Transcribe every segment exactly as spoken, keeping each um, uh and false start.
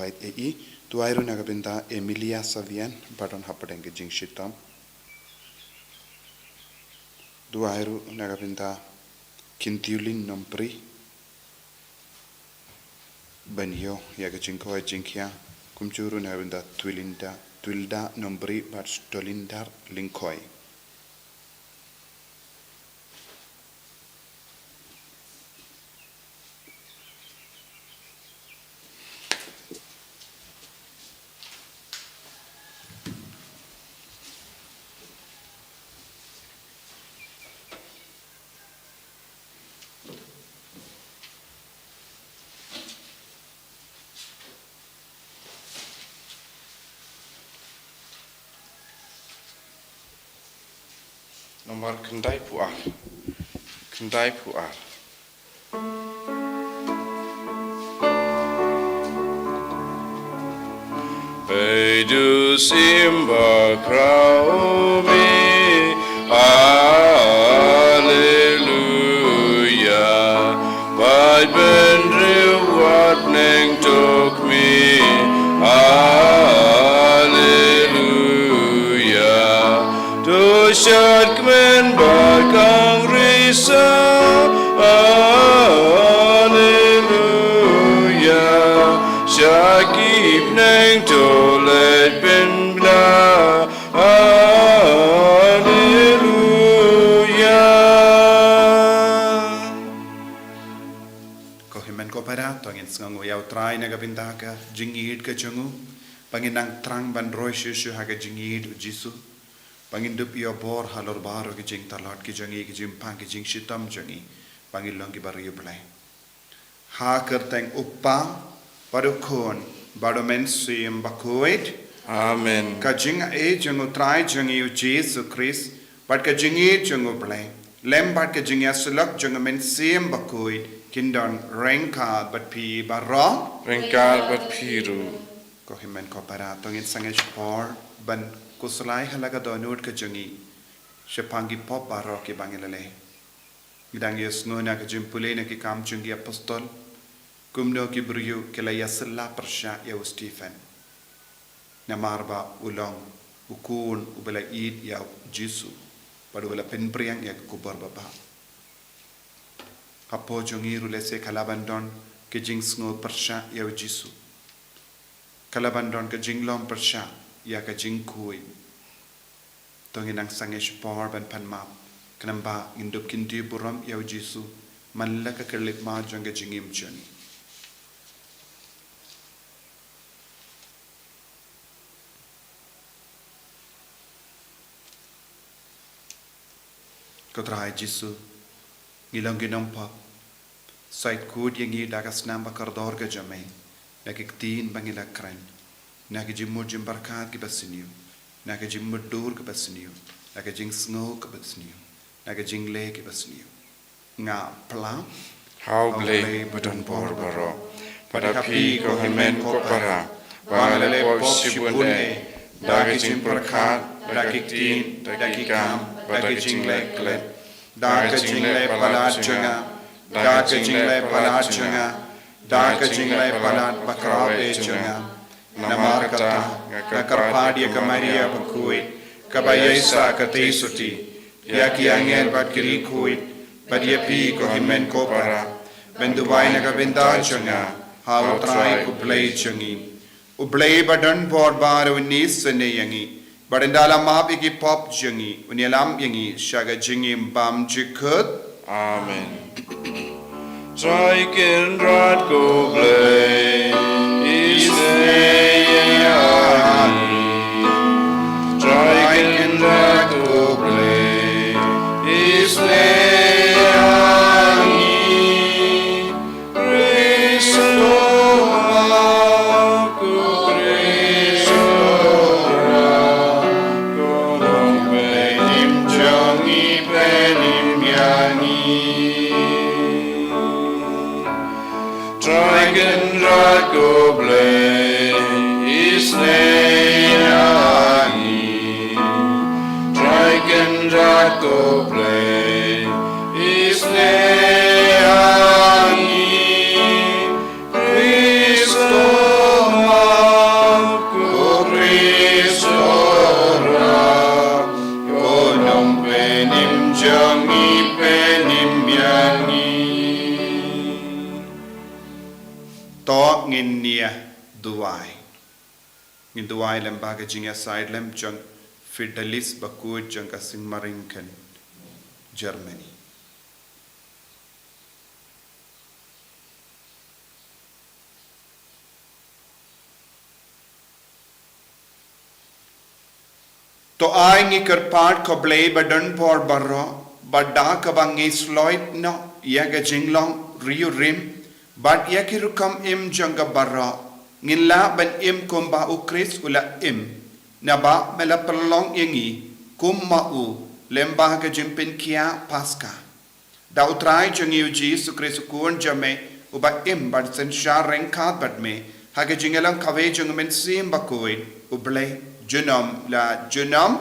Bai ei, duwai ruh na ka bynta Emilia Savian ba don hapdeng ka jingshitom. Duwai ruh na ka bynta Kintiulin Nompri ban ïoh ïa ka jingkoit jingkhiah, kumjuh ruh na ka bynta Twilinda, Twilda Nompri bad Stolindar Lyngkhoi. Namar khyndai phew ar. Khyndai phew ar. Peit, u Syiem ba khraw me, Alleluia. Peit, bynriew wat neng tok me, Alleluia. To shad kmen bad kang risa, Alleluia. Sha ki bneng to leit pynbna, Alleluia. Ko hynmen ko para, to ngin sngewnguh ïa U Trai na ka bynta ka jingïeit ka jong u, ba ngin nang thrang ban roi shuh shuh ha ka jingïeit U Jisu. Ba ngin dup ïoh bor halor baroh ki jingtlot ki jong ngi, ki jingpang, ki jingshitom jong ngi, ba ngin long kiba riewblei. Ha ka kyrteng U Kpa, bad U Khun, bad U Mynsiem Bakhuid. Amen. Ka jingaiei jong U Trai jong ngi U Jisu Khrist, bad ka jingïeit jong U Blei, lem bad ka jingïasyllok jong U Mynsiem Bakhuid, kin don ryngkat bad phi baroh. Ryngkat bad phi ruh. Ko hynmen ko para, to ngin sangeh shipor ban khuslai ha la ka dohnud ka jong ngi shaphang ki pop baroh kiba ngi la leh. Ngi dang ïohsngew na ka jingpule na Ki Kam jong ki Apostol, kumno ki briew ki la ïasylla pyrshah ïa u Stephen, namar ba u long u khun uba la ïeit ïa U Jisu, bad uba la pynpriang ïa ka khubor babha. Hapoh jong ngi ruh lehse ka la ban don ka jingsngew pyrshah ïa U Jisu. Ka la ban don ka jinglong pyrshah ïa ka jingkhuid. To ngin nang sangeh shipor ban pan map, khnang ba ngin dup kynthih burom ïa U Jisu man la ka khyllipmat jong ka jingim jong ngi. Ko Trai Jisu, ngi long ki nongpop. Sa ïeit khuid ïa ngi da ka snam ba kordor ka jong me, na ki ktien ba ngi la kren, na ki jingmut jingpyrkhat kiba sniew, na ki jingmutdur kiba sniew, na ki jingsngew kiba sniew, na ki jingleh kiba sniew. Nga phla ha U Blei ba don bor baroh, bad ha phi ko hynmen ko para, ba nga la leh pop shibun eh, da ka jingpyrkhat, da ki ktien, da ki kam, da ka jingleh klet, da ka jingleh palat jong nga, da ka jingleh palat jong nga, da ka jingleh palat bakhraw eh jong nga. Namar kata, nga kyrpad ïa ka Maria bakhuid, kaba ïaisah katei sotti, ïa ki angel bad ki riewkhuid, bad ïa phi ko hynmen ko para, ban duwai na ka bynta jong nga ha U Trai U Blei jong ngi. U Blei ba don bor baroh un isynei ïa ngi, bad ynda la map ïa ki pop jong ngi, un ïalam ïa ngi sha ka jingim bymjukut. Amen. Trai Kynrad ko Blei, isynei ïa ngi. Trai Kynrad ko Blei, isynei ïa ngi. Khrist, to map, ko Khrist, to rah, ko Nongpynim jong ngi, pynim ïa ngi. Trai Kynrad ko Blei, isynei ïa ngi. Trai Kynrad ko Blei, isynei ïa ngi. Khrist, to map, jong ngi, pynim ïa ngi. To ngin ïa duwai. Ngin duwai lem bad ka jingïasaid lem jong Fidelis Bakhuid jong ka Sint Mariam, Germany. To ai ngi kyrpad ko Blei ba don bor baroh, ba da kaba ngi sloit noh ïa ka jinglong riewrim bad ïa ki rukom im jong ka baroh, ngin lah ban im kumba u Khrist u la im, naba me la pynlong ïa ngi kum ma u lem bad ka jingpynkhiah Paskha. Da u Trai jong ngi u Jisu Khrist u Khun jong me, uba im bad synshar ryngkat bad me ha ka jingïalang kawei jong u Mynsiem Bakhuid, u Blei junom la junom.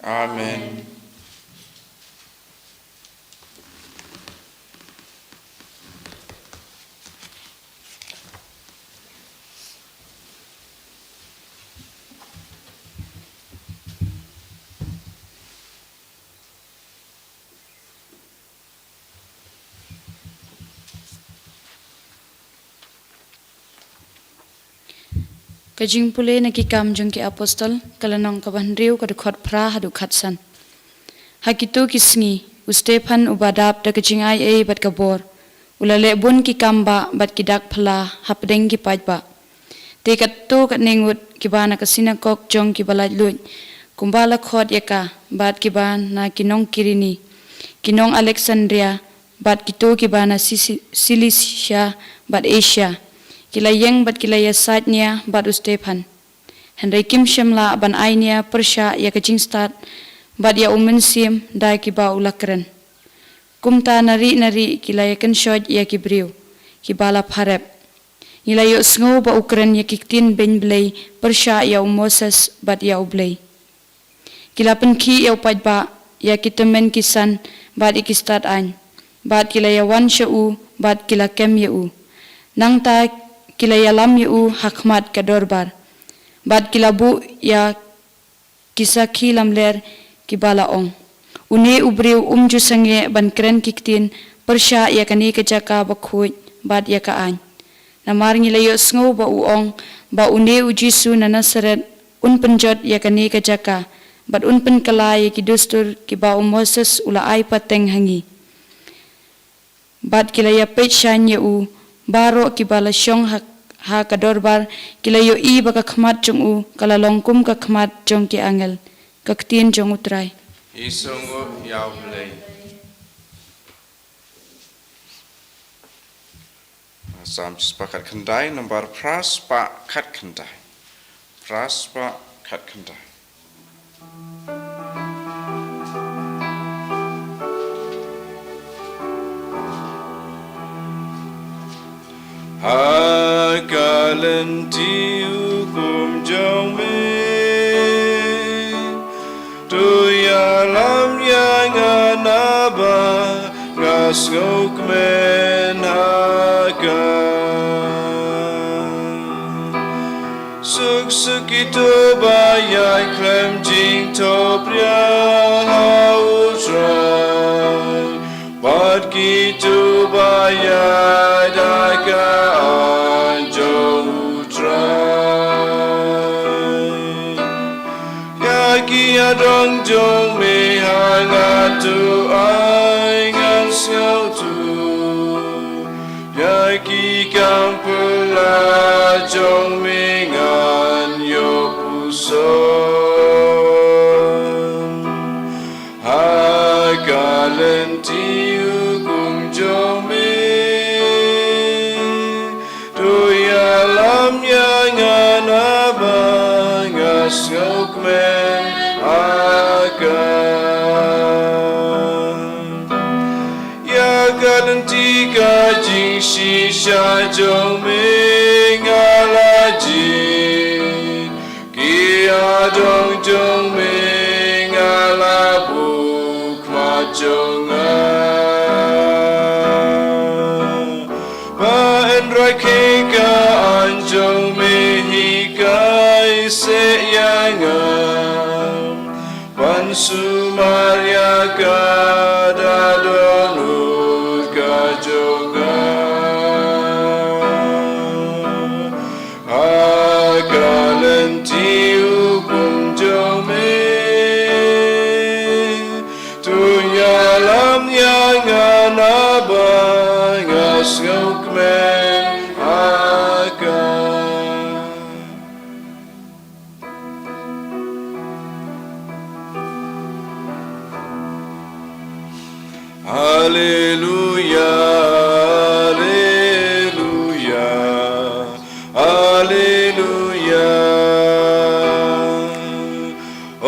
Amen. Ka jingpule na Ki Kam jong ki Apostol, ka lynnong kaba hynriew, ka dkhot phra haduh khatsan. Ha kito ki sngi, u Stephan uba dap da ka jingaiei bad ka bor, u la leh bun ki kam bah bad ki dak phylla hapdeng ki paidbah. Te katto katne ngut kiba na ka sinakok jong kiba laitluid, kumba la khot ïa ka, bad kiba na ki nong Kirini, ki nong Aleksandria, bad kito kiba na Sisi-, Silisia bad Asia, ki la ïeng bad ki la ïasaid nia bad u Stephan. Hynrei kim shym lah ban ai nia pyrshah ïa ka jingstad bad ïa u mynsiem da kiba u la kren. Kumta na ri na ri ki la ïakynshoi ïa ki briew kiba la pharep. Ngi la ïohsngew ba u kren ïa ki ktien beiñ Blei pyrshah ïa u Moses bad ïa u Blei. Ki la pynkhih ïa u paidbah, ïa ki tymmen ki san, bad ïa ki stad aiñ. Bad ki la ïawan sha u, bad ki la kem ïa u. Nangta ki la ïalam ïa u ha khmat ka dorbar. Bad ki la buh ïa ki sakhi lamler kiba la ong, une u briew um ju sangeh ban kren ki ktien pyrshah ïa kane ka jaka bakhuid bad ïa ka aiñ. Namar ngi la ïohsngew ba u ong ba une u Jisu na Nasaret un pynjot ïa kane ka jaka, bad un pynkylla ïa ki dustur kiba u Moses u la ai pateng ha ngi. Bad ki la ïapeit shaiñ ïa u, baroh kiba la shong ha, ha ka dorbar, ki la ïohi ba ka khmat jong u ka la long kum ka khmat jong ki angel. Ka ktien jong u Trai. Isong ïa u Blei. Salm shispah khatkhyndai, nambar phra spah khatkhyndai. Phra spah khatkhyndai. Ha ka lynti hukum jong me, to ïalam ïa nga naba nga sngewkmen ha ka. Suk suk kito ba ïai khlem jingthohpyrshah ha u Trai, bad kito ba ïai da ka aiñ jong u Trai. Ïa ki ïadong jong me ha nga to ai ngan sngewthuh. Ïa ki kam phylla jong me ngan ïoh puson. Ha ka lynti hukum jong me, to ïalam ïa nga naba nga sngewkmen ha ka. Ïa ka lynti ka jingshisha jong me nga la jied, ki ïadong jong me nga la buh khmat jong nga. Ba yn rakhe ka aiñ jong me, hikai seh ïa nga. Ban Sumar ïa ka da dohnud ka jong nga ha ka lynti hukum jong me. To ïalam ïa nga naba nga sngewkmen ha ka. Haleluya, haleluya, haleluya.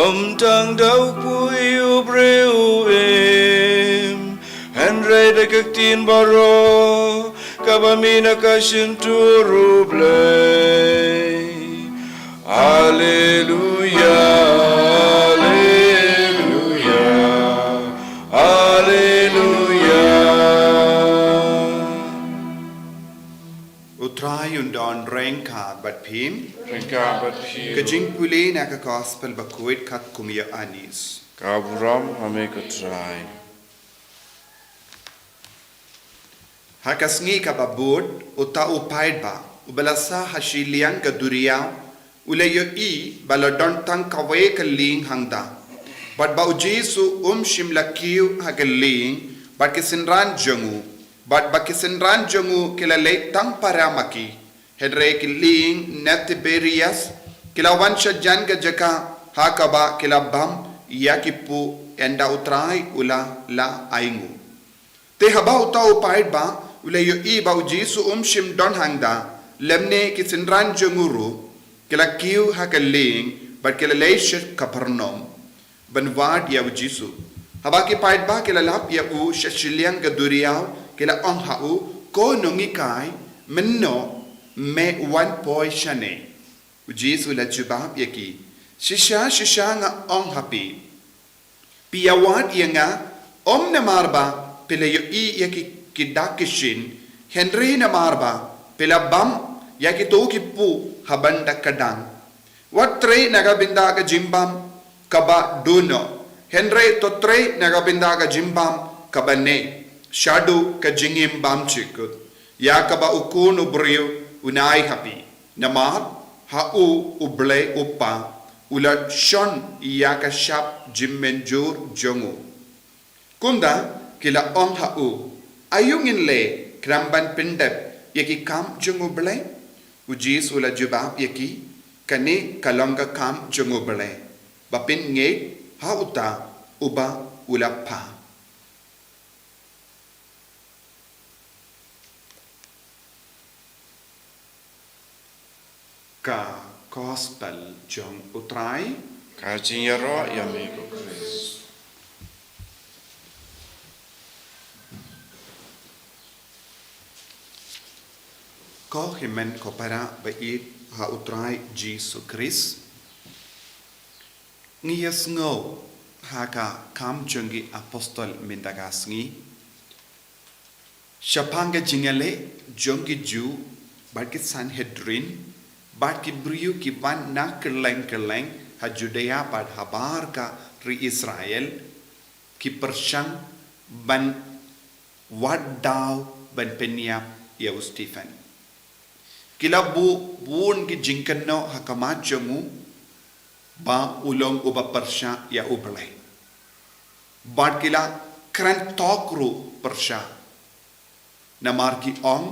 Ym tang da u pui u briew u im, hynrei da ka ktien baroh kaba mih na ka shyntur u Blei. Haleluya, haleluya, haleluya. U Trai un don ryngkat bad phi. Ryngkat bad phi. Ka jingpule na ka Gospel bakhuid katkum u Ïoannis. Ka burom ha me ko Trai. Ha ka sngi kaba bud, uta u paidbah uba la sah ha shiliang ka duriaw u la ïohi ba la don tang kawei ka lieng hangta. Bad ba u Jisu um shym la kiew ha ka lieng bad ki synran jong u, bad ba ki synran jong u ki la leit tang para ma ki. Hynrei ki lieng na Tiberias ki la wan shajan ka jaka ha kaba ki la bam ïa ki puh ynda u Trai u la la ainguh. Te haba uta u paidbah u la ïohi ba u Jisu um shym don hangta, lymne ki synran jong u ruh, ki la kiew ha ka lieng bad ki la leit sha Kapernaum ban wad ïa u Jisu. Haba ki paidbah ki la lap ïa u sha shiliang ka duriaw, ki la ong ha u, Ko nonghikai, mynno me wan poi shane? U Jisu u la jubab ïa ki, Shisha shisha nga ong ha phi, phi ïa wad ïa nga, ym namar ba phi la ïohi ïa ki, ki dak ki shin, hynrei namar ba phi la bam ïa kito ki puh ha bynta ka dang. Wat trei na ka bynta ka jingbam kaba duh noh, hynrei to trei na ka bynta ka jingbam kaba neh shaduh ka jingim bymjukut, ïa kaba u Khun u briew un ai ha phi. Namar ha u, u Blei u Kpa u la shon ïa ka shap jingmynjur jong u. Kumta ki la ong ha u, Aïu ngin leh khnang ban pyndep ïa ki kam jong u Blei? U Jisu u la jubab ïa ki, Kane ka long ka kam jong u Blei, ba phin ngeit ha uta uba u la phah. Ka Gospel jong u Trai. Ka jingïaroh ïa me ko Khrist. Ko hynmen ko para ba ïeit ha u Trai Jisu Khrist. Ngi ïa sngew ha ka Kam jong ki Apostol mynta ka sngi shaphang ka jingïaleh jong ki Jiw bad ki Sanhedrin bad ki briew ki wan na kylleng kylleng ha Judea bad habar ka ri Israel, ki pyrshang ban wad daw ban pynïap ïa u Stephen. Ki la buh bun ki jingkynnoh ha khmat jong u ba u long uba pyrshah ïa u Blei. Bad ki la kren thok ruh pyrshah. Namar ki ong,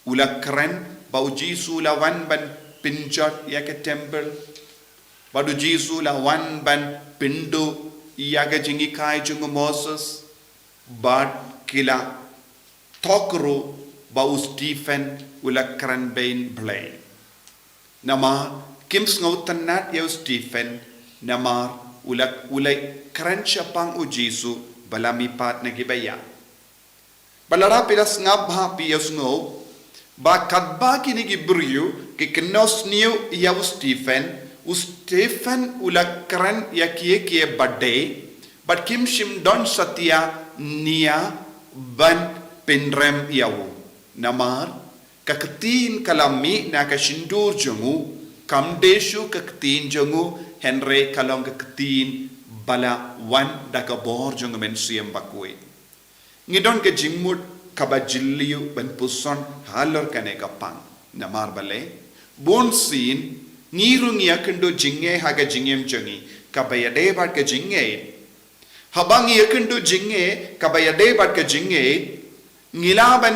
u la kren ba u Jisu u la wan ban pynjot ïa ka templ. Bad u Jisu u la wan ban pynduh ïa ka jinghikai jong u Moses. Bad ki la thok ruh ba u Stephen u la kren beiñ Blei. Namar kim sngewtynnad ïa u Stephen, namar u la, u la kren shaphang u Jisu ba la mihpat na kiba ïap. Bad lada phi la sngap bha phi ïohsngew ba katba kine ki briew ki kynnoh sniew ïa u Stephen, u Stephen u la kren ïa kiei kiei ba dei, bad kim shym don satia nia ban pynrem ïa u. Namar ka ktien ka la mih na ka shyntur jong u, kam dei shuh ka ktien jong u, hynrei ka long ka ktien ba la wan da ka bor jong u Mynsiem Bakhuid. Ngi don ka jingmut kaba jylliew ban puson halor kane ka pang. Namar balei? Bunsien ngi ruh ngi ïakynduh jingeh ha ka jingim jong ngi kaba ïadei bad ka jingngeit. Haba ngi ïakynduh jingeh kaba ïadei bad ka jingngeit, ngi lah ban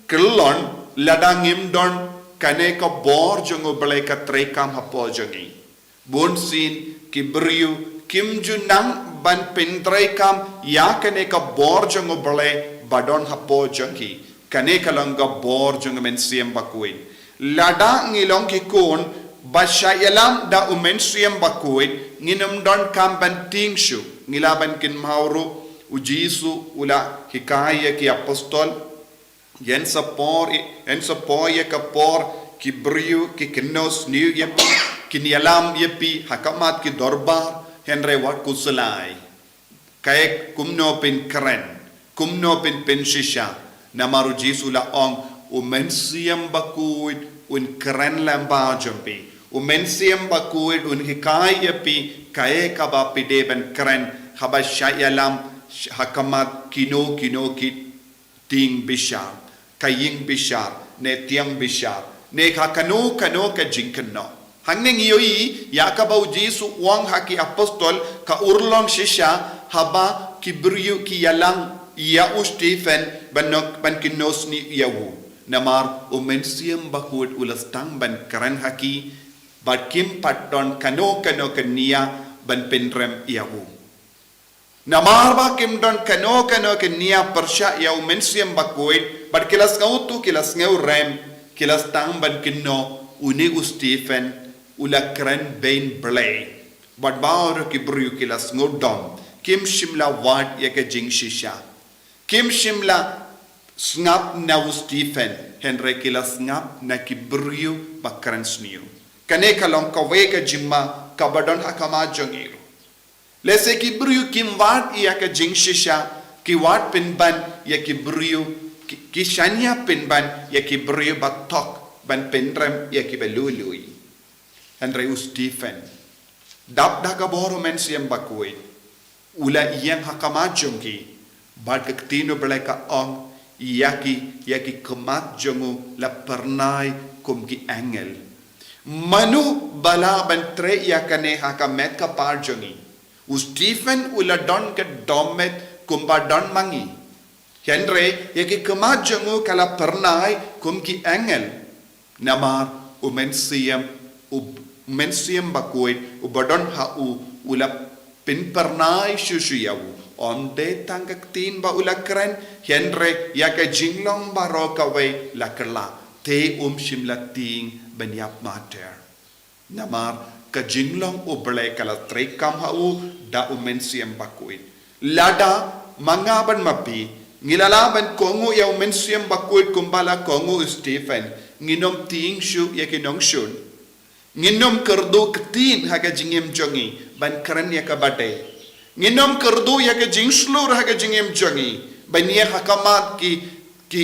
kyllon lada ngim don kane ka bor jong U Blei ka treikam hapoh jong ngi. Bunsien ki briew kim ju nang ban pyntreikam ïa kane ka bor jong U Blei ba don hapoh jong ki. Kane ka long ka bor jong U Mynsiem Bakhuid. Lada ngi long ki khun ba shah ïalam da U Mynsiem Bakhuid, ngin ym donkam ban tieng shuh. Ngi lah ban kynmaw ruh, U Jisu u la hikai ïa ki apostol, ïeng sa por, ïeng sa por ïa ka por ki briew ki kynnoh sniew ïa phi, kin ïalam ïa phi ha khmat ki dorbar, hynrei wat khuslai. Kaei kumno phin kren, kumno phin pynshisha. Namar U Jisu u la ong, U Mynsiem Bakhuid un kren lyngba jong phi. U Mynsiem Bakhuid un hikai ïa phi kaei kaba phi dei ban kren haba shah ïalam ha khmat kino kino ki tieng bishar, ka ïing bishar, ne tieng bishar, ne ka kano kano ka jingkynnoh. Hangne ngi ïohi ïa kaba U Jisu u ong ha ki apostol ka urlong shisha haba ki briew ki ïalang ïa u Stephen ban kynnoh sniew ïa u. Namar U Mynsiem Bakhuid u la sdang ban kren ha ki, bad kim pat don kano kano ka nia ban pynrem ïa u. Namar ba kim don kano kano ka nia pyrshah ïa U Mynsiem Bakhuid, bad ki la sngewthuh, ki la sngewrem, ki la sdang ban kynnoh, une u Stephen u la kren beiñ Blei. Bad baroh ki briew ki la sngewdom, kim shym la wad ïa ka jingshisha. Kim shym la sngap na u Stephen, hynrei ki la sngap na ki briew ba kren sniew. Kane ka long kawei ka jingma kaba don ha khmat jong ngi ruh. Lehse ki briew kim wad ïa ka jingshisha, ki wad pynban ïa ki briew, ki, ki shaniah pynban ïa ki briew ba thok ban pynrem ïa kiba lui lui. Hynrei u Stephen, dap da ka bor U Mynsiem Bakhuid, u la ïeng ha khmat jong ki, bad ka ktien U Blei ka ong, ïa ki, ïa ki khmat jong u la pyrnai kum ki angel. Mano ba lah ban treh ïa kane ha ka met ka par jong ngi? U Stephen u la don ka dohmed kumba don ma ngi. Hynrei ïa ki khmat jong u ka la pyrnai kum ki angel. Namar U Mynsiem, U Mynsiem Bakhuid uba don ha u, u la pynpyrnai shuh shuh ïa u. Ym dei tang ka ktien ba u la kren, hynrei ïa ka jinglong baroh kawei la kylla. Te um shym la tieng ban ïap mater. Namar ka jinglong U Blei ka la treikam ha u da U Mynsiem Bakhuid. Lada ma nga bad ma phi ngi la lah ban kohnguh ïa U Mynsiem Bakhuid kumba la kohnguh u Stephen, ngin ym tieng shuh ïa ki nongshun. Ngin ym kyrduh ktien ha ka jingim jong ngi ban kren ïa kaba dei. Ngin ym kyrduh ïa ka jingshlur ha ka jingim jong ngi ban ïeng ha khmat ki, ki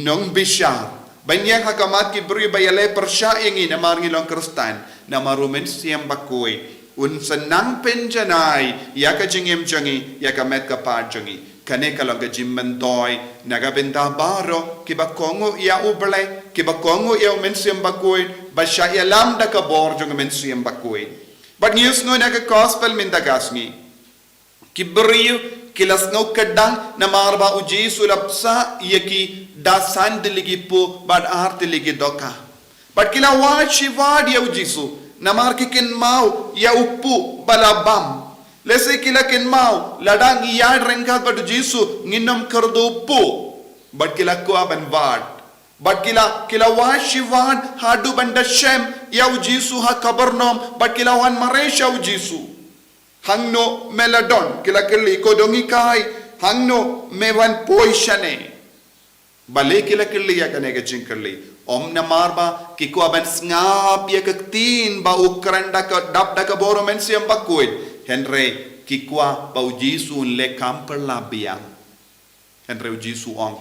nongbishar, ban ïeng ha khmat ki briew ba ïaleh pyrshah ïa ngi namar ngi long Khristan. Namar U Mynsiem Bakhuid un sa nang pynjanai ïa ka jingim jong ngi, ïa ka met ka par jong ngi. Kane ka long ka jingmyntoi na ka bynta baroh kiba kohnguh ïa U Blei, kiba kohnguh ïa U Mynsiem Bakhuid, ba shah ïalam da ka bor jong U Mynsiem Bakhuid. Bad ngi ïohsngew na ka gospel mynta ka sngi, ki briew ki la sngew kdang namar ba U Jisu u la bsa ïa ki da san tylli ki puh bad ar tylli ki dohkha. Bad ki la wad shi wad ïa U Jisu namar ki kynmaw ïa u puh ba la bam. Lehse ki la kynmaw, lada ngi ïaid ryngkat bad U Jisu, ngin ym kyrduh puh. Bad ki la kwah ban wad. Bad ki la, ki la wad shi wad haduh ban da shem ïa U Jisu ha Kapernaum, bad ki la wan mareh sha U Jisu. Hangno me la don, ki la kylli, ko dong hikai, hangno me wan poi shane? Balei ki la kylli ïa kane ka jingkylli? Ym namar ba ki kwah ban sngap ïa ka ktien ba u kren da ka, dap da ka bor U Mynsiem Bakhuid. Hynrei ki kwah ba U Jisu un leh kam pyrla biang. Hynrei U Jisu u ong,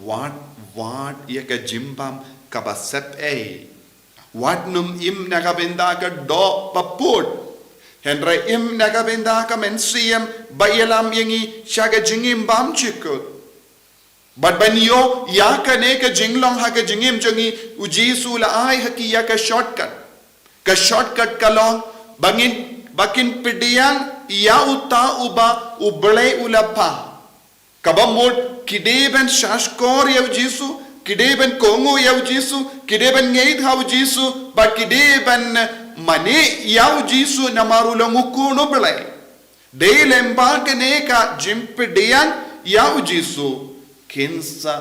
wat, wat ïa ka jingbam kaba sep ei. Wat nym im na ka bynta ka doh ba pud. Hynrei im na ka bynta ka mynsiem ba ïalam ïa ngi sha ka jingim bymjukut. Bad ban ïoh ïa kane ka jinglong ha ka jingim jong ngi, U Jisu u la ai ha ki ïa ka shortcut. Ka shortcut ka long ba ngin, ba kin pdiang ïa uta uba U Blei u la phah. Kaba mut ki dei ban shahshkor ïa U Jisu, ki dei ban kohnguh ïa U Jisu, ki dei ban ngeit ha U Jisu, bad ki dei ban mane ïa U Jisu namar u long U Khun U Blei. Dei lem bad kane ka jingpdiang ïa U Jisu, kin sa,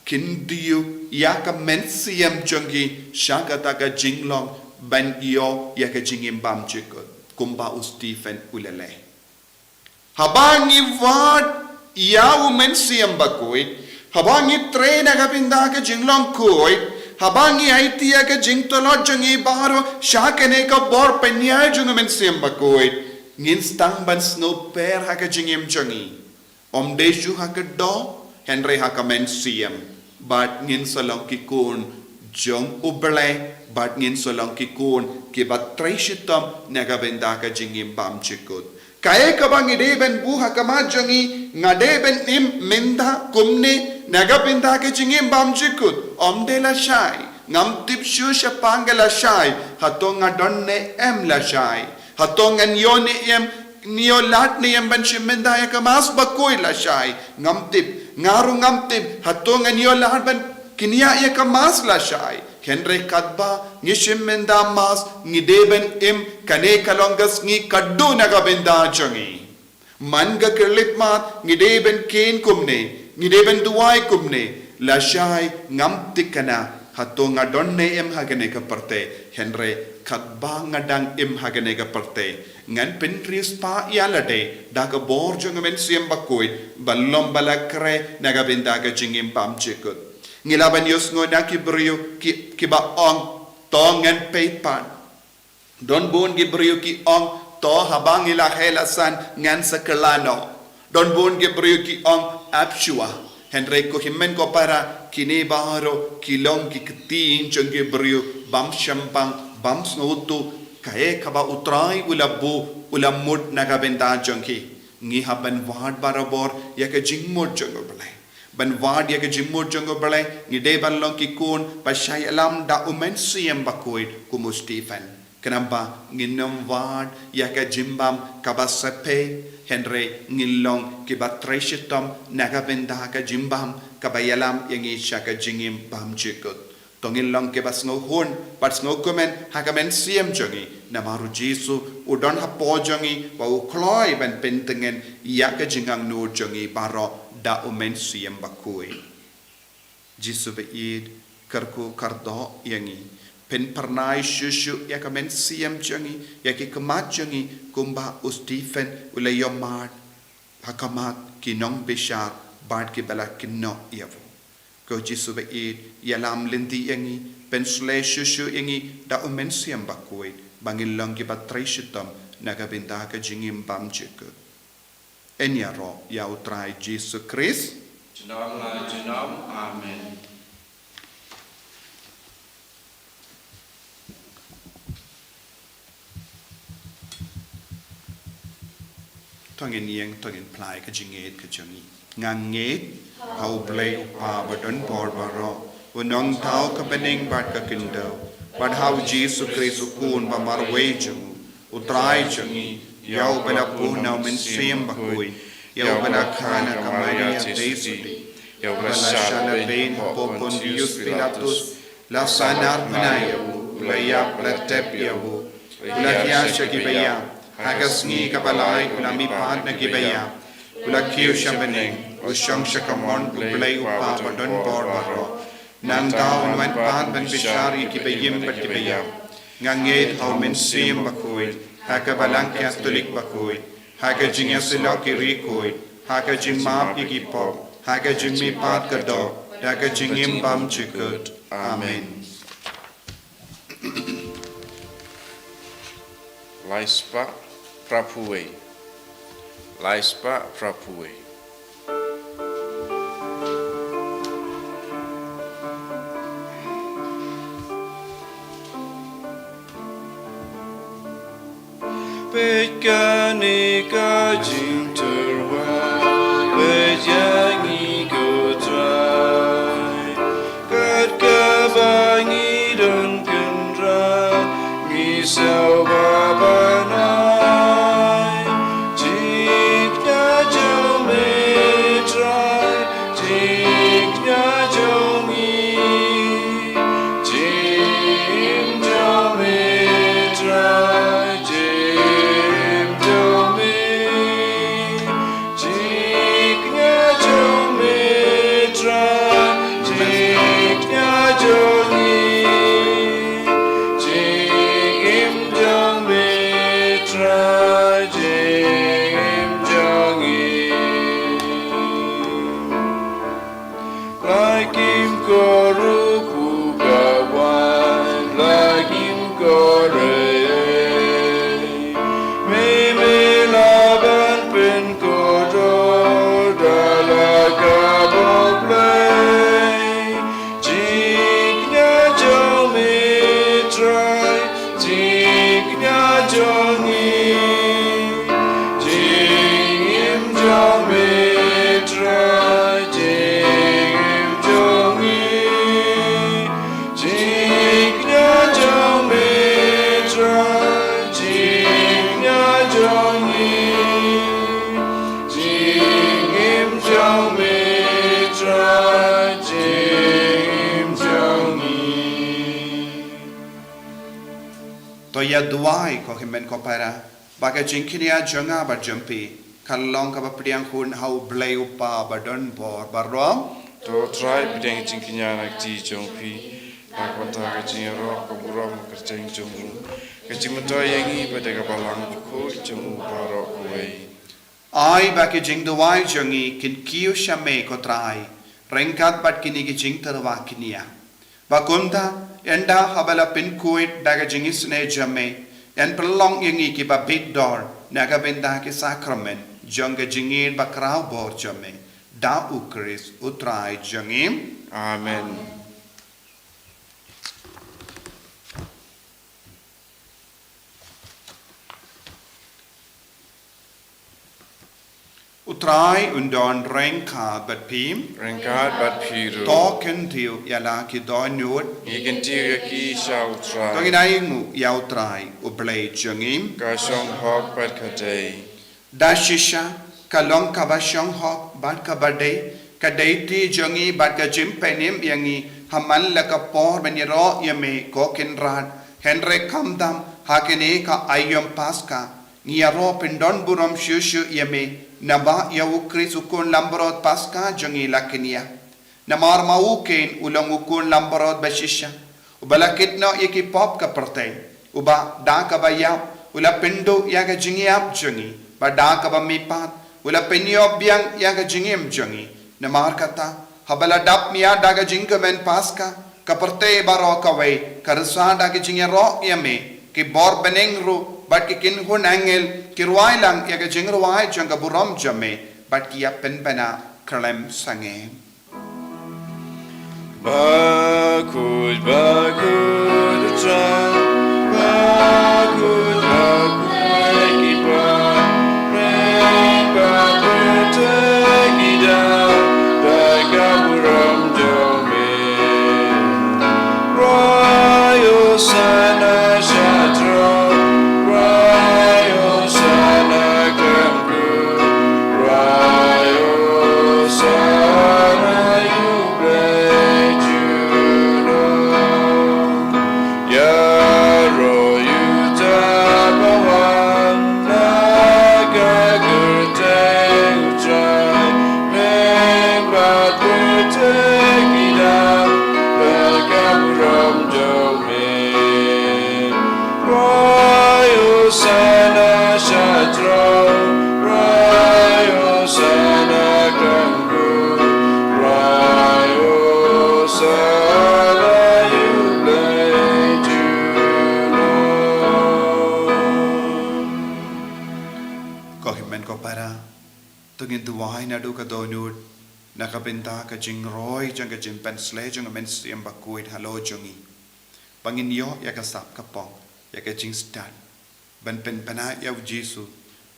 kin dei ïa ka mynsiem jong ngi sha kata ka jinglong ban ïoh ïa ka jingim bymjukut, kumba u Stephen u la leh. Haba ngi wad ïa U Mynsiem Bakhuid, haba ngi trei na ka bynta ka jinglong khuid, haba ngi aiti ïa ka jingtlot jong ngi baroh sha kane ka bor pynïaid jong U Mynsiem Bakhuid, ngin sdang ban sngewpher ha ka jingim jong ngi. Ym dei shuh ha ka doh, hynrei ha ka mynsiem. Bad ngin sa long ki khun jong U Blei, bad ngin sa long ki khun kiba trei shitom na ka bynta ka jingim bymjukut. Kaei kaba ngi dei ban buh ha khmat jong ngi, nga dei ban im mynta kumne na ka bynta ka jingim bymjukut. Ym dei lashai, ngam tip shuh shaphang ka lashai, hato nga don ne em lashai. Hato ngan ïoh ne em, ngan ïoh lad ne em ban shim bynta ïa ka Mass Bakhuid lashai. Ngam tip, nga ruh ngam tip, hato ngan ïoh lad ban kñia ïa ka Mass lashai. Hynrei katba ngi shim bynta Mass, ngi dei ban im, kane ka long ka sngi khatduh na ka bynta jong ngi. Man ka khyllipmat, ngi dei ban kheiñ kumne, ngi dei ban duwai kumne, lashai ngam thikna, hato nga don ne em ha kane ka pyrthei, hynrei katba nga dang im ha kane ka pyrthei, ngan pynriewspah ïa lade da ka bor jong U Mynsiem Bakhuid, ban long ba la khreh na ka bynta ka jingim bymjukut. Ngi lah ban ïohsngew na ki briew ki, kiba ong, to ngan peit pat. Don bun ki briew ki ong, to haba ngi la heh la san ngan sa kylla noh. Don bun ki briew ki ong, ap shuwa. Hynrei ko hynmen ko para, kine baroh ki long ki ktien jong ki briew bym shemphang, bym sngewthuh kaei kaba U Trai u la buh, u la mut na ka bynta jong ki. Ngi hap ban wad barabor ïa ka jingmut jong U Blei. Ban wad ïa ka jingmut jong U Blei, ngi dei ban long ki khun ba shah ïalam da U Mynsiem Bakhuid kum u Stephen. Khnang ba ngin ym wad ïa ka jingbam kaba saphei, hynrei ngin long kiba trei shitom na ka bynta ka jingbam kaba ïalam ïa ngi sha ka jingim bymjukut. To ngin long kiba sngewhun bad sngewkmen ha ka mynsiem jong ngi, namar U Jisu u don hapoh jong ngi, ba u kloi ban pyntngen ïa ka jingangnud jong ngi baroh da U Mynsiem Bakhuid. Jisu ba ïeit, kyrkhu kyrdoh ïa ngi, pynphyrnai shuh shuh ïa ka mynsiem jong ngi, ïa ki khmat jong ngi, kumba u Stephen u la ïohmad ha khmat ki nongbishar bad kiba la kynnoh ïa u. Ko Jisu ba ïeit, ïalam lynti ïa ngi, pynshlei shuh shuh ïa ngi da U Mynsiem Bakhuid, ba ngin long kiba trei shitom na ka bynta ka jingim bymjukut. Yn ïaroh ïa U Trai Jisu Khrist. Junom la junom. Amen. To ngin ïeng, to ngin phla ïa ka jingngeit ka jong ngi. Nga ngeit ha U Blei U Kpa ba don bor baroh, U Nongthaw ka bneng bad ka khyndew, bad ha U Jisu Khrist U Khun ba marwei jong u, U Trai jong ngi, ïa uba la buh na U Mynsiem Bakhuid, ïa uba la kha na ka Maria Theisotti, ïa uba la shah lehbeiñ hapoh Pontius Pilatus, la sahnarphna ïa u, u la ïap, la tep ïa u, u la hiar sha kiba ïap, ha ka sngi kaba lai u la mihpat na kiba ïap, u la kiew sha bneng, u shong sha ka mon U Blei U Kpa ba don bor baroh. Nangta un wan pat ban bishar ïa kiba im bad kiba ïap. Nga ngeit ha U Mynsiem Bakhuid, ha ka Balang Katholik bakhuid, ha ka jingïasyllok ki riewkhuid, ha ka jingmap ïa ki pop, ha ka jingmihpat ka doh, da ka jingim bymjukut. Amen. Lai spah phra phew wei. Lai spah phra phew wei. Ïa duwai ko hynmen ko para, ba ka jingkñia jong nga bad jong phi kan long kaba pdiang hun ha U Blei U Kpa ba don bor baroh. To Trai, pdiang jingkñia na ka kti jong phi, na ka bynta ka jingïaroh, ka burom, ka kyrteng jong u, ka jingmyntoi ïa ngi bad ïa ka balang bakhuid jong u baroh kawei. Ai ba ki jingduwai jong ngi kin kiew sha me ko Trai, ryngkat bad kine ki jingtyrwa kñia. Ba kumta, ynda haba la pynkhuid da ka jingisynei jong me, yn pynlong ïa ngi kiba bit dor na ka bynta ki sakramen jong ka jingïeit ba khraw bor jong me. Da U Khrist U Trai jong ngi. Amen. U Trai un don ryngkat bad phi. Ryngkat bad phi ruh. To kyntiew ïa la ki dohnud. Ngi kyntiew ïa ki sha U Trai. To ngin ainguh ïa U Trai U Blei jong ngi. Ka shong hok bad ka dei. Da shisha, ka long kaba shong hok bad kaba dei, ka dei kti jong ngi bad ka jingpynim ïa ngi, ha man la ka por ban ïaroh ïa me ko Kynrad. Hynrei khamtam, ha kane ka aïom Paska, ngi ïaroh pyndonburom shuh shuh ïa me, naba ïa U Khrist U Khun Langbrot Paska jong ngi la kñia. Namar ma u Kein u long u khun langbrot ba shisha, uba la kit noh ïa ki pop ka pyrthei, uba da kaba ïap u la pynduh ïa ka jingïap jong ngi, bad da kaba mihpat u la pynïoh biang ïa ka jingim jong ngi. Namar kata, haba la dap miat da ka jingkmen Paska, ka pyrthei baroh kawei ka rsa da ka jingïaroh ïa me. Ki bor bneng ruh bad ki kynhun angel ki rwai lang ïa ka jingrwai jong ka burom jong me, bad ki ïa pynbna khlem sangeh. Bakhuid, bakhuid U Trai, bakhuid, bakhuid ki pop, pyrthei bad pyrthei ki dap da ka burom jong me. Rwai Hosana sha throne, rwai Hosana khlem Ïaroh ïa uta ba wan na ka kyrteng U Trai, pyrthei bad pyrthei ki dap da ka burom jong me. Rwai Hosana sha throne, rwai Hosana khlem kur, rwai Hosana ïa U Blei junom. Ko hynmen ko para, to ngin duwai naduh ka dohnud na ka bynta ka jingroi jong ka jingpynshlei jong ka Mynsiem Bakhuid halor jong ngi, ba ngin ïoh ïa ka sap ka pong, ïa ka jingstad ban pynbna ïa U Jisu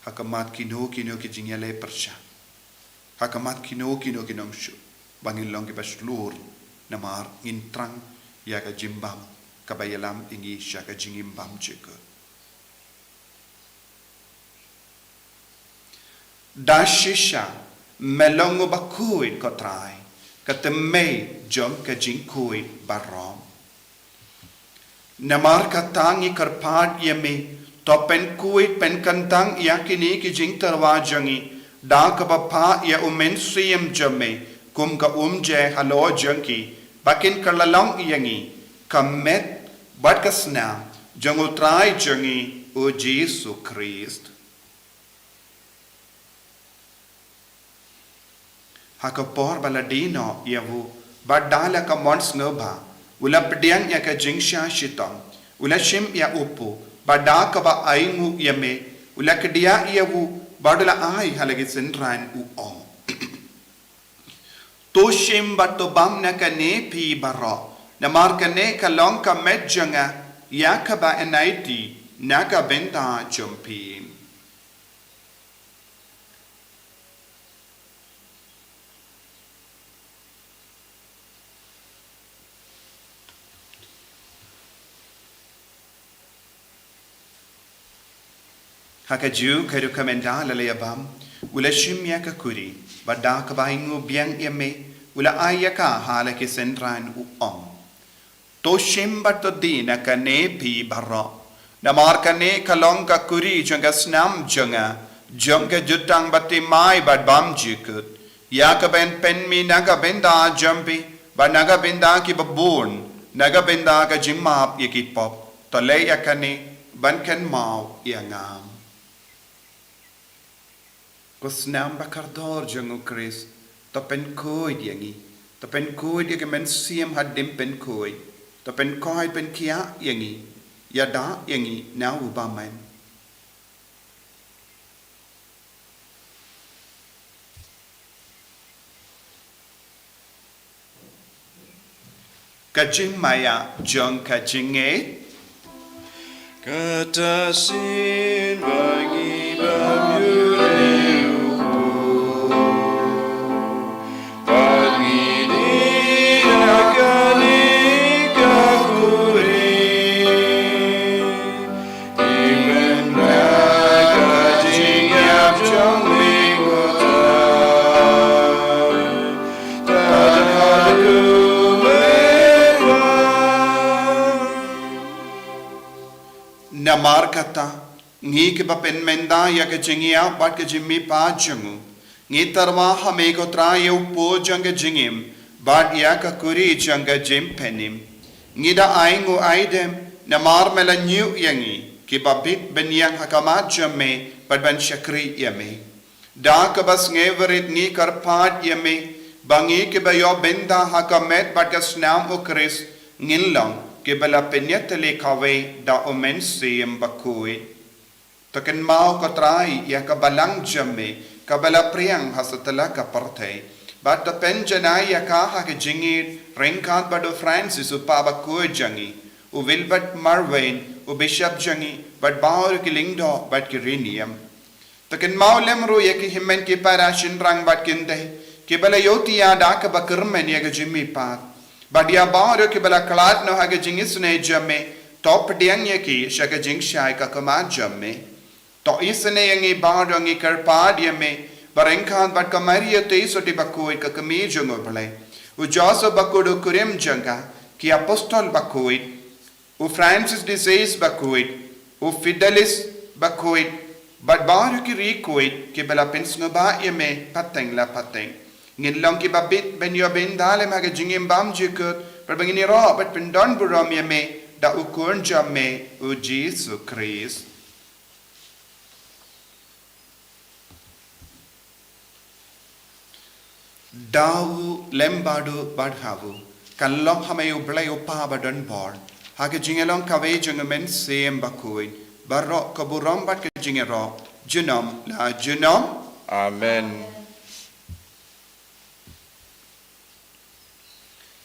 ha khmat kino kino ki jingïaleh pyrshah, ha khmat kino kino ki nongshun, ba ngin long kiba shlur, namar ngin thrang ïa ka jingbam kaba ïalam ïa ngi sha ka jingim bym jukut. Da shisha me long uba khuid ko Trai, ka thymmei jong ka jingkhuid baroh. Namar kata ngi kyrpad ïa me, to pynkhuid pynkyntang ïa kine ki jingtyrwa jong ngi da kaba phah ïa U Mynsiem jong me kum ka umjai halor jong ki, ba kin kylla long ïa ngi ka met bad ka snam jong U Trai jong ngi U Jisu Khrist. Ha ka por ba la die noh ïa u, bad da la ka mon sngewbha, u la pdiang ïa ka jingshah shitom, u la shim ïa u pud, bad da kaba ainguh ïa me, u la kdiah ïa u, bad u la ai ha la ki synran, u ong: To shim bad to bam na kane phi baroh, namar kane ka long ka met jong nga ïa kaba yn aiti na ka bynta jong phi. Ha kajuh ka rukom ynda la ïa bam, u la shim ïa ka kuri, bad da kaba ainguh biang ïa me, u la ai ïa ka ha la ki synran, u ong: To shim bad to die na kane phi baroh, Namar kane ka long ka kuri jong ka snam jong nga, jong ka jutang ba timai bad bymjukut, ïa kaba yn pynmih na ka bynta jong phi bad na ka bynta kiba bun, na ka bynta ka jingmap ïa ki pop. To leh ïa kane ban kynmaw ïa nga. Ko snam ba kordor jong U Khrist, to pynkhuid ïa ngi, to pynkhuid ïa ka mynsiem hadien pynkhuid, to pynkhuid pynkhiah ïa ngi, ïada ïa ngi na u bymman. Ka jingmaïa jong ka jingngeit. Kata sien ba ngi bym ïoh riewput, ba ngi dih ha kane ka kuri. Namar kata, ngi kiba pynmynta ïa ka jingïap bad ka jingmihpat jong u, ngi tyrwa ha me ko Trai ïa u pot jong ka jingim bad ïa ka kuri jong ka jingpynim. Ngi da ai nguh ai dem namar me la ñiuh ïa ngi kiba bit ban ïeng ha khmat jong me bad ban shakri ïa me. Da kaba sngewrit ngi kyrpad ïa me ba ngi kiba ïoh bynta ha ka met bad ka snam U Khrist ngin long kiba la pynïatylli kawei da U Mynsiem Bakhuid. To kynmaw ko Trai ïa ka balang jong me kaba la pdiang ha satlak ka pyrthei, bad to pynjanai ïa ka ha ka jingïeit ryngkat bad u Francis u Papa bakhuid jong ngi, u Wilbert Marwein u Bishop jong ngi, bad baroh ki lyngdoh bad ki riewniam. To kynmaw lem ruh ïa ki hynmen ki para shynrang bad kynthei kiba la ïohthiah da kaba kyrmen ïa ka jingmihpat, bad ïa baroh kiba la khlad noh ha ka jingisynei jong me, to pdiang ïa ki sha ka jingshai ka khmat jong me. To isynei ïa ngi baroh, ngi kyrpad ïa me, ba ryngkat bad ka Maria Theisotti bakhuid ka kmie jong U Blei, u Joseph bakhuid u kurim jong ka, ki apostol bakhuid, u Francis de Sales bakhuid, u Fidelis bakhuid, bad baroh ki riewkhuid kiba la pynsngewbha ïa me pateng la pateng, ngin long kiba bit ban ïoh bynta lem ha ka jingim bymjukut, bad ba ngin ïaroh bad pyndonburom ïa me da u Khun jong me u Jisu Khrist. Da u lem bad u bad ha u, kan long ha me U Blei U Kpa badonbor, ha ka jingïalong kawei jong U Mynsiem Bakhuid, baroh ka burom bad ka jingïaroh junom la junom. Amen.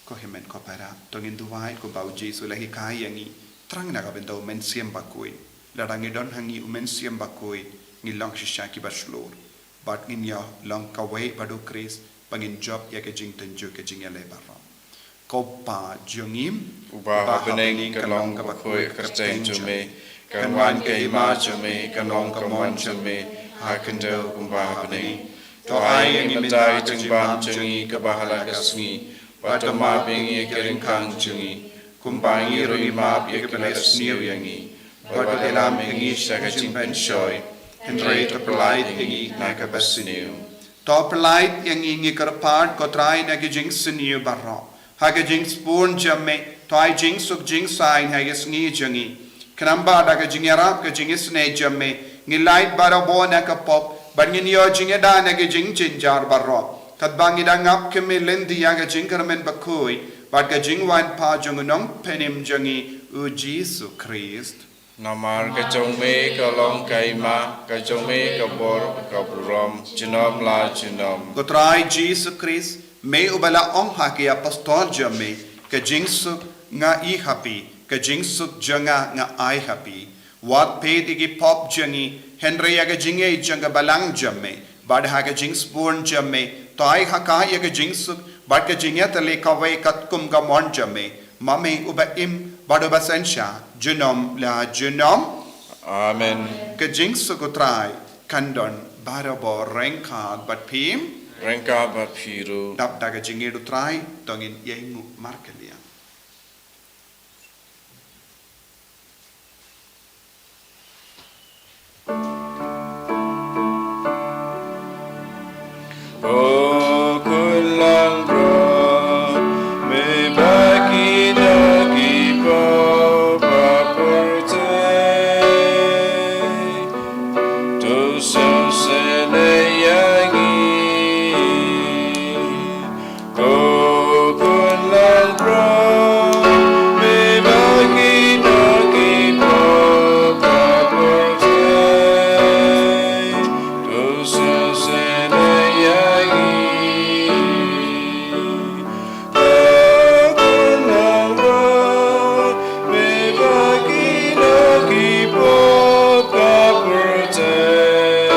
Ko hynmen ko para, to ngin duwai kumba U Jisu u la hikai ïa ngi, thrang na ka bynta U Mynsiem Bakhuid. Lada ngi don ha ngi U Mynsiem Bakhuid, ngi long shisha kiba shlur, bad ngin ïa long kawei bad U Khrist, ba ngin jop ïa ka jingtynjuh ka jingïaleh baroh. Ko Pa jong ngi uba ha bneng, ka long kaba khuid ka kyrteng jong me, kan wan ka hima jong me, kan long ka mon jong me ha khyndew kumba ha bneng. To ai ïa ngi mynta ka jingbam jong ngi kaba ha la ka sngi, bad to map ïa ngi ïa ki ryngkang jong ngi, kumba ngi ruh ngi map ïa kiba la sniew ïa ngi, bad to ïalam ïa ngi sha ka jingpynshoi, hynrei to pyllait ïa ngi na kaba sniew. To pyllait ïa ngi, ngi kyrpad ko Trai, na ki jingsniew baroh. Ha ka jingspun jong me, to ai jingsuk jingsaiñ ha ka sngi jong ngi. Khnang ba da ka jingïarap ka jingisynei jong me, ngin lait barabor na ka pop, bad ngin ïoh jingïada na ki jingjynjar baroh, katba ngi dang ap khmih lynti ïa ka jingkyrmen bakhuid bad ka jingwan pat jong U Nongpynim jong ngi U Jisu Khrist. Namar ka jong me ka long ka hima, ka jong me ka bor, ka burom junom la junom. Ko Trai Jisu Khrist, me uba la ong ha ki apostol jong me, ka jingsuk nga ïoh ha phi, ka jingsuk jong nga nga ai ha phi. Wat peit ïa ki pop jong ngi, hynrei ïa ka jingïeit jong ka balang jong me, bad ha ka jingspun jong me, to ai ha ka ïa ka jingsuk bad ka jingïatylli kawei katkum ka mon jong me, ma me uba im bad uba synshar junom la junom. Amen. Ka jingsuk U Trai kan don barabor ryngkat bad phi. Ryngkat bad phi ruh. Dap da ka jingïeit U Trai, to ngin ïainguh markylliang. Ko khun langbrot, me ba ki nongkynpop ba pyrthei, to sngewsynei ïa ngi. Ko khun langbrot, me ba ki nongkynpop ba pyrthei, to sngewsynei ïa ngi. Ko khun langbrot, me ba ki nongkynpop ba pyrthei,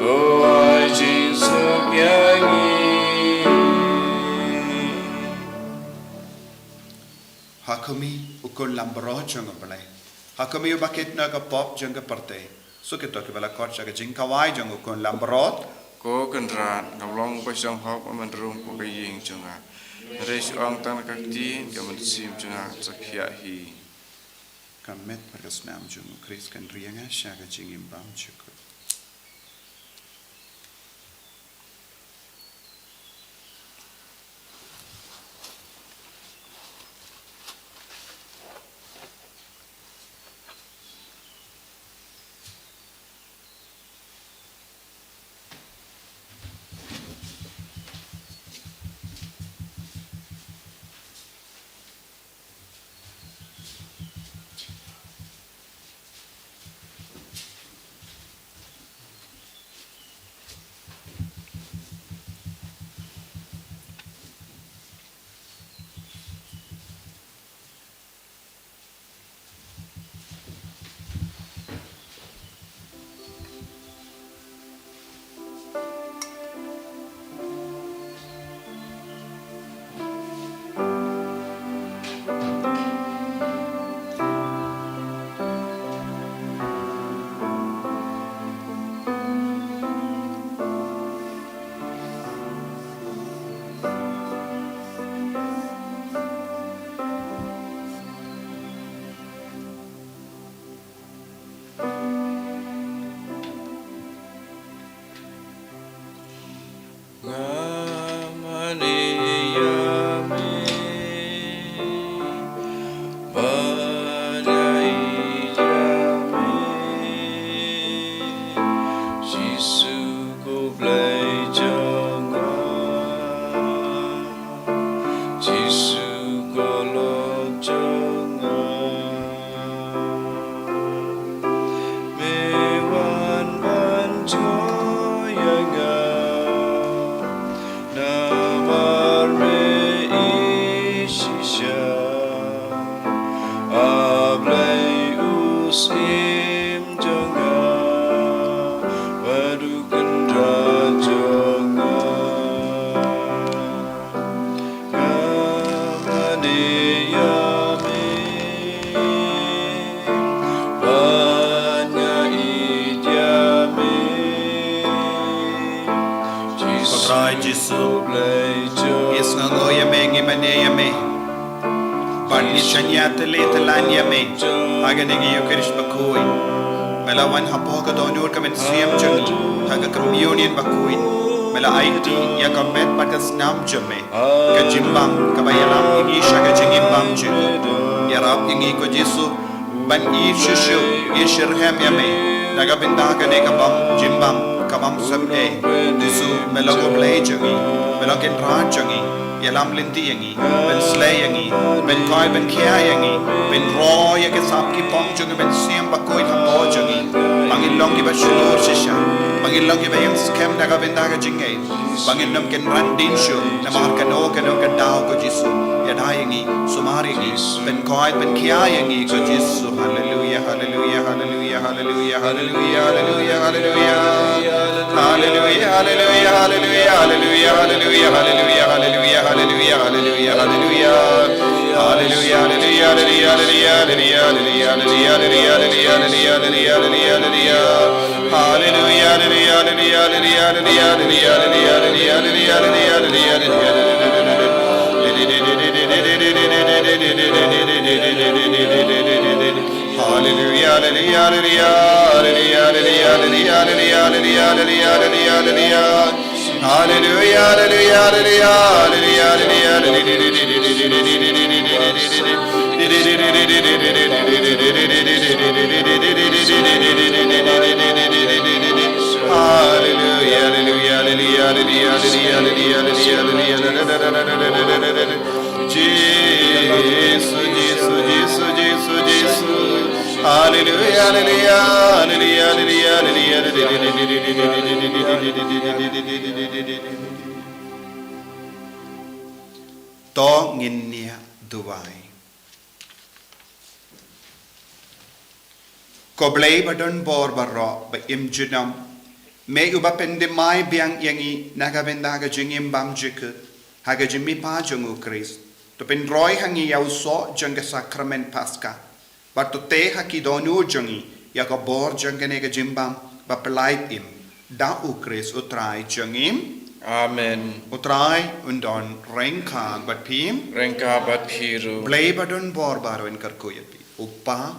to ai jingsuk ïa ngi. Ha khmih, U Khun langbrot jong U Blei. Ha khmih, uba kit na ka pop jong ka pyrthei. Suk ito kiba la khot sha ka jingkhawai jong U Khun langbrot. Ko Kynrad, nga long ba shong hok, ba myntrum ko ka ïing jong nga. Hynrei shu ong tang ka ktien, ka mynsiem jong nga kan sa khiah hi. Ka met bad ka snam jong U Khrist kan ri ïa nga sha ka jingim bymjukut. Nga mane ïa me, ba nga ïeit ïa me. Jisu ko Blei jong nga, Jisu ko Lord jong nga. Me wan ban joi ïa nga, namar me ïeit shisha. A Blei u Syiem jong nga, bad U Kynrad jong nga. Nga mane ïa me, bad nga ïeit ïa me. Ko Trai Jisu, Blei jong nga, ngi sngewnguh ïa me, ngi mane ïa me. Bad ngi shaniah tylli tyllan ïa me ha kane ka Ïukharist bakhuid. Me la wan hapoh ka dohnud ka mynsiem jong ngi ha ka communion bakhuid. Me la aiti ïa ka met bad ka snam jong me. Ka jingbam kaba ïalam ïa ngi sha ka jingim bymjukut. Ïarap ïa ngi ko Jisu ban ïeit shuh shuh, ïeit shitrhem ïa me na ka bynta kane ka bam jingbam ka bym shem ei. Jisu, me long U Blei jong ngi, me long Kynrad jong ngi. Ïalam lynti ïa ngi, pynsleh ïa ngi, pynkoit pynkhia ïa ngi, pynroi ïa ki sap ki pop jong ngi, mynsiem bakhuid hapoh jong ngi. Ba ngin long kiba shlur shisha, ba ngin long kiba ïeng skhem na ka bynta ka jingngeit. Ba ngin ym kynran dien shuh namar kano kano ka daw ko Jisu. Ïada ïa ngi, sumar ïa ngi, pynkoit pynkhia ïa ngi ko Jisu. Haleluia, haleluia, haleluia, haleluia, haleluia, haleluia, haleluia. Haleluia, haleluia, haleluia, haleluia, haleluia, haleluia, haleluia, haleluia, haleluia, haleluia. Haleluia, haleluia, haleluia, haleluia, haleluia, haleluia, haleluia, haleluia, haleluia, haleluia, haleluia. Haleluya, haleluya, haleluya, haleluya. Haleluya, haleluya, haleluya, haleluya, haleluya, haleluya, haleluya, haleluya, haleluya, haleluya, haleluya, haleluya. Hallelujah, hallelujah, hallelujah, hallelujah, hallelujah, hallelujah. Hallelujah, hallelujah, hallelujah, hallelujah, hallelujah, hallelujah, hallelujah, hallelujah. Jisu, Jisu, Jisu, Jisu, Jisu. Hallelujah, hallelujah, hallelujah, hallelujah, hallelujah. To ngin ïa duwai. Ko Blei ba don bor baroh ba im junom, me uba pyndem mai biang ïa ngi na ka bynta ka jingim bymjukut ha ka jingmihpat jong u Khrist. To pynroi ha ngi ïa u soh jong ka sakramen Paska. Bad to teh ha ki dohnud jong ngi ïa ka bor jong kane ka jingbam ba pyllait im da u Khrist u Trai jong ngi. Amen. U Trai un don ryngkat bad phi. Ryngkat bad phi ruh. Blei ba don bor baroh un kyrkhu ïa phi. U Kpa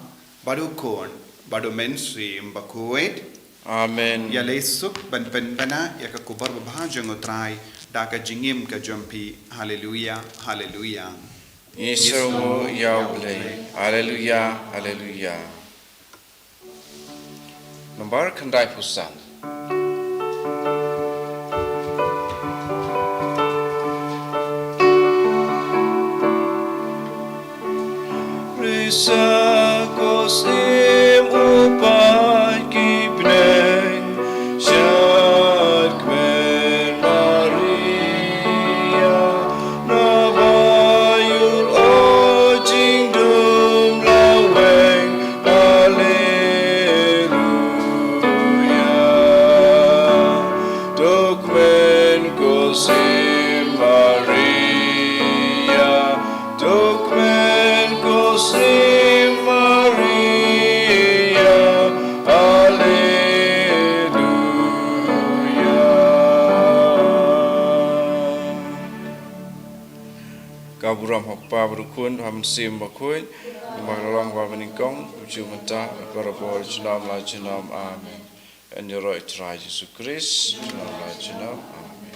bad u Khun bad u Mynsiem Bakhuid. Amen. Ïa lei suk ban pynbna ïa ka khubor babha jong u Trai da ka jingim ka jong phi. Haleluya, haleluya. Ngi sngewnguh ïa u Blei. Haleluya, haleluya. Nambar khyndai phew san. Risa ko sim u pat ki bneng, shat kmen Maria, na ba ïul o jingdum laweng. Alleluia. To kmen ko sim Maria, to kmen ko sim Maria. Alleluia. Ka burom ha u Kpa bad u Khun bad ha u Mynsiem Bakhuid, kumba ka la long bad mynnyngkong, kumjuh mynta, barabor junom la junom. Amen. Ïaroh ïa u Trai Jisu Khrist, junom la junom. Amen.